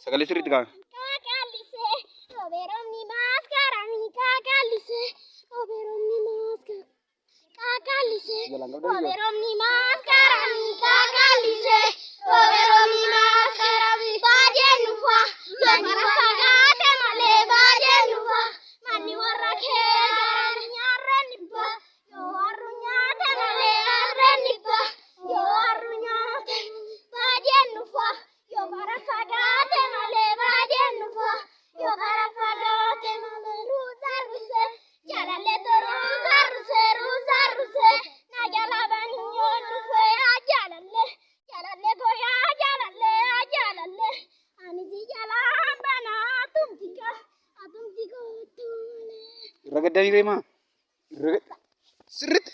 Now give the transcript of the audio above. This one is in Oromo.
Sagalee sirriitti kaa'ame. Kakaallisee obeeromni maaskaramii kakaallisee obeeromni maaskara kakaallisee Jalaan qabdanii jiru. obeeromni maaskaramii kakaallisee obeeromni maaskaramii baay'ee nufa manni fagaate malee baay'ee nufa manni warra kee garaan nyaarreen dhibba yoo harru nyaate malee harreen dhibba yoo harru nyaate baay'ee nufa yoo gara fagaate malee baay'ee nufa yoo gara fagaate malee ruuza rusee jaalallee ruuza rusee ruuza rusee na jala baniyyoo dhufee yaa jaalallee jaalallee goyaa jaalallee yaa jaalallee ani si jalaan banaa tumtika atumti kootu malee. Irra gaddanii deemaa. Irra gadda. Sirriitti.